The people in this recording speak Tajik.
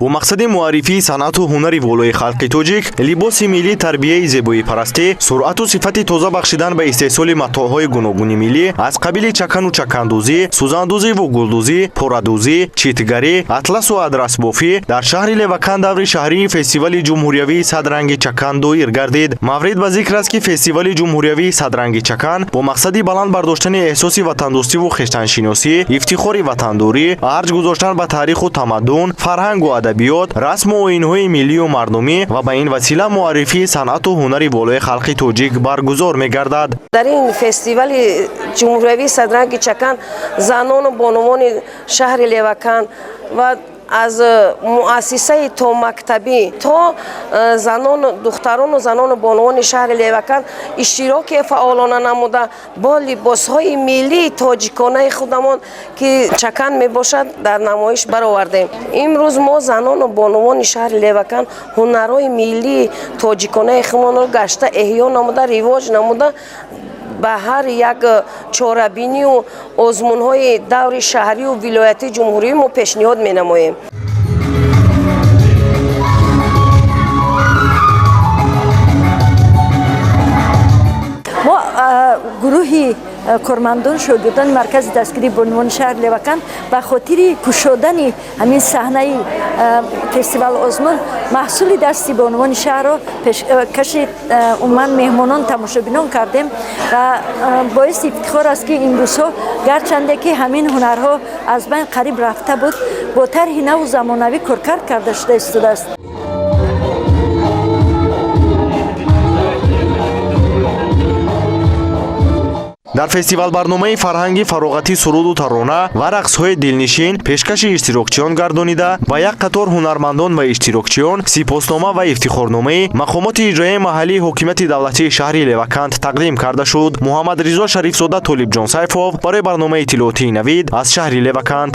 Бо мақсади муаррифии санъату ҳунари волои халқи тоҷик, либоси миллӣ, тарбияи зебоипарастӣ, суръату сифати тоза бахшидан ба истеҳсоли матоъҳои гуногуни миллӣ аз қабили чакану чакандӯзӣ, сӯзандӯзиву гулдӯзӣ, порадӯзӣ, читгарӣ, атласу адрасбофӣ дар шаҳри Леваканд даври шаҳрии фестивали ҷумҳуриявии «Садранги чакан» доир гардид. Маврид ба зикр аст, ки фестивали ҷумҳуриявии «Садранги чакан» бо мақсади баланд бардоштани эҳсоси ватандӯстиву хештаншиносӣ, ифтихори ватандорӣ, арҷ гузоштан ба таъриху тамаддун, фарҳангу адабиёт, расму оинҳои миллию мардумӣ ва ба ин васила муаррифии санъату ҳунари волои халқи тоҷик баргузор мегардад. Дар ин фестивали ҷумҳуриявии «Садранги чакан» занону бонувони шаҳри Леваканд ва аз муассисаи томактабӣ то занону духтарону занону бонувони шаҳри Леваканд иштироки фаъолона намуда, бо либосҳои миллии тоҷиконаи худамон, ки чакан мебошад, дар намоиш баровардем. Имрӯз мо, занону бонувони шаҳри Леваканд, ҳунарҳои миллии тоҷиконаи худамонро гашта эҳё намуда, ривоҷ намуда, ба ҳар як чорабинию озмунҳои даври шаҳрию вилоятии ҷумҳурӣ мо пешниҳод менамоем. Мо, гурӯҳи кормандон, шогирдони маркази дастгирии бонувони шаҳри Леваканд, ба хотири кушодани ҳамин саҳнаи фестивал озмун маҳсули дасти бонувони шаҳрро пешкаши умуман меҳмонон, тамошобинон кардем ва боиси ифтихор аст, ки имрӯзҳо, гарчанде ки ҳамин ҳунарҳо аз байн қариб рафта буд, бо тарҳи наву замонавӣ коркард карда шуда истодааст. Дар фестивал барномаи фарҳанги фароғатӣ, суруду тарона ва рақсҳои дилнишин пешкаши иштирокчиён гардонида, ба як қатор ҳунармандон ва иштирокчиён сипоснома ва ифтихорномаи мақомоти иҷроияи маҳаллии ҳокимияти давлатии шаҳри Леваканд тақдим карда шуд. Муҳаммадризо Шарифзода, Толибҷон Сайфов барои барномаи иттилоотии «Навид» аз шаҳри Леваканд.